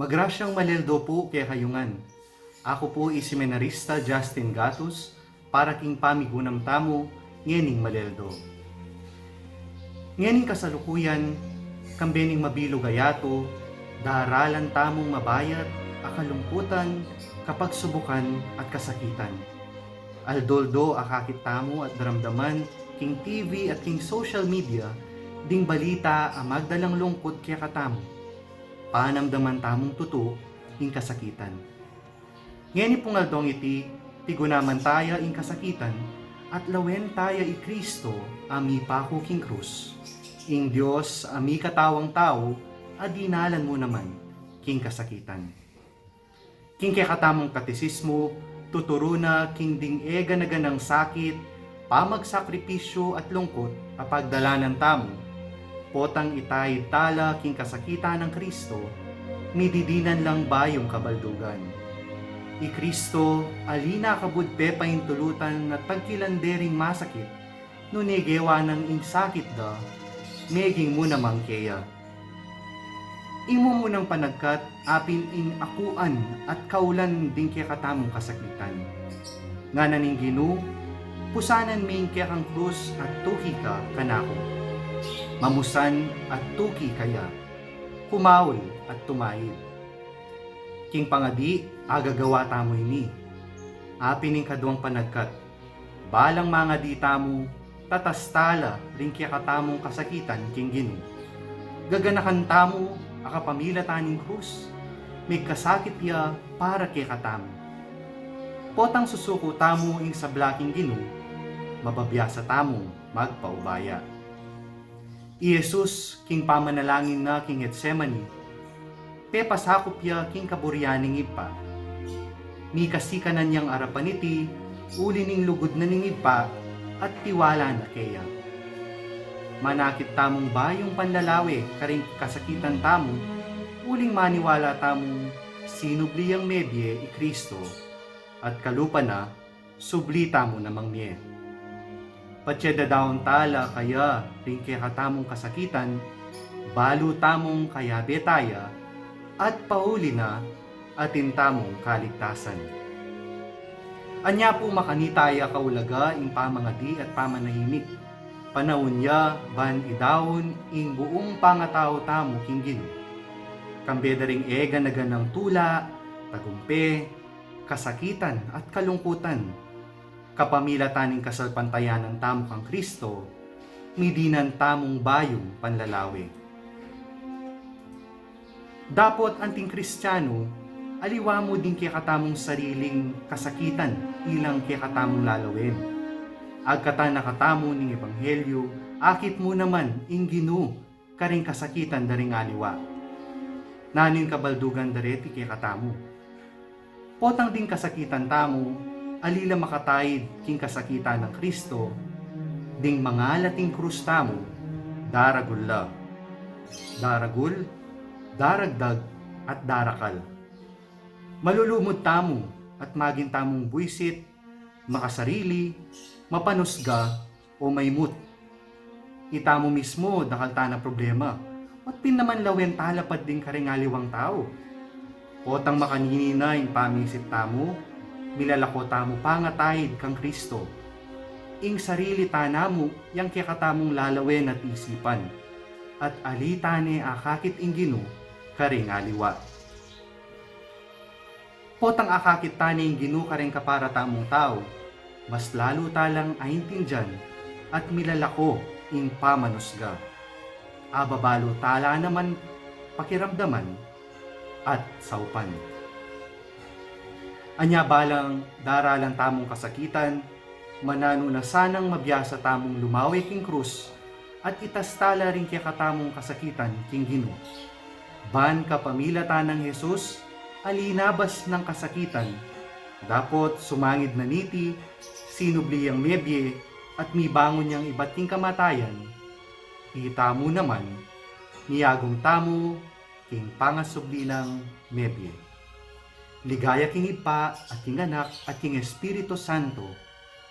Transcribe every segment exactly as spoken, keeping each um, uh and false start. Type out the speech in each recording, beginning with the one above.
Magrasyang maleldo pu kekayu ngan. Aku pu i Seminarista Justin Gatus, para king pamigunam tamu ngening maleldo. Ngening kasalukuyan, kambe ning mabilug a yatu, daralan tamung mabayat a kalungkutan, kapagsubukan at kasakitan. Aldo-aldo akakit tamu at daramdaman king T V at king social media ding balita a magdalang lungkut kekatamu. Panamdaman tamung tutu ing kasakitan. Ngeni pung aldong iti, pigunaman taya ing kasakitan, at lawen taya i Kristo a mipaku king krus. Ing Dios a mikatawang tau, a dinalan mu naman king kasakitan. King kekatamung katesismu, tuturu na king ding e gana-ganang sakit, pamagsakripisyu at lungkut a pagdalanan tamu, potang itaid tala king kasakitan nang Kristo, mididinan lang bayung kabaldugan. I Kristo, ali na kabud pepaintulutan na tagkilan de ring masakit, nune gewa nang ing sakit da, meging mu namang keya. Ing mumunang panagkat, apin ing akuan at kaulan ding kekatamung kasakitan. Ngana ning Ginu, pusanan me ing kekang krus at tuki ka kanaku. Mamusan at tuki kaya. Kumaul at tumaid. King pangadi, agagawa tamu ini. Apin ing kaduang panagkat, balang mangadi tamu, tatas tala ring kekatamung kasakitan king Ginu. Gaganakan tamu a kapamilatan ning krus, migkasakit ya para kekatamu. Potang susuku tamu ing sabla king Ginu, mababiasa tamung magpaubaya. I Jesus, king pamanalangin na king Getsemani, pepasakup ya king kaburian ning Ibpa. Mikasikanan yang arapan iti, uli ning lugud na ning Ibpa at tiwala na keya. Manakit tamung bayung panlalawe karing kasakitan tamu, uling maniwala tamung sinubli yang mebie i Kristo, at kalupa na, subli tamu namang mie. Patse dadaun tala kaya ring kekatamung kasakitan, balu tamung kayabe taya, at pauli na atin tamung kaligtasan. Anya pu makanita ya kaulaga ing pamangadi at pamanahimik. Panaun ya ban idaun ing buung pangatau tamu king Ginu. Kambe da ring e gana-ganang tula, tagumpe, kasakitan at kalungkutan, kapamilatan ning kasalpantayanan tamu kang Kristo, midinan tamung bayung panlalawe. Dapot anting Kristianu, aliwa mu ding kekatamung sariling kasakitan ilang kekatamung lalawen. Agkatan na katamu ning ebanghelyu, akit mu naman ing Ginu karing kasakitan da ring aliwa. Nanu ing kabaldugan da reti kekatamu? Potang ding kasakitan tamu, ali la makataid king kasakitan nang Kristo, ding mangalat ing krus tamu, daragul la. Daragul, daragdag, at darakal. Malulumud tamu, at magin tamung buisit, makasarili, mapanusga, o maimut. Itamu mismu, dakal tana problema. Ot pin naman lawen tala pad ding karing aliwang tau. Potang makanini na ing pamisit tamu, milalako tamu pangataid kang Kristo. Ing sarili tana mu, yang kekatamung lalawen at isipan. At ali tane akakit ing Ginu, karing aliwa. Potang akakit tane ing Ginu karing kapara tamung tau, mas lalu talang aintindian at milalako ing pamanusga. Ababalu tala naman pakiramdaman at saupan. Anya balang daralan tamung kasakitan, mananu na sanang mabiasa tamung lumawe king krus at itas tala ring kekatamung kasakitan king Ginu. Ban kapamilatan nang Jesus, a linabas nang kasakitan, dapot sumangid na niti, sinubli yang mebie, at mibangun yang ibat king kamatayan, itamu naman, miyagung tamu king pangasubli nang mebie. Ligaya king Ibpa, at king Anak, at king Espiritu Santo,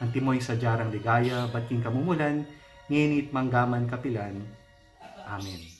antimo ing sadya rang ligaya, ibat king kamumulan, ngeni at manggaman kapilan. Amen.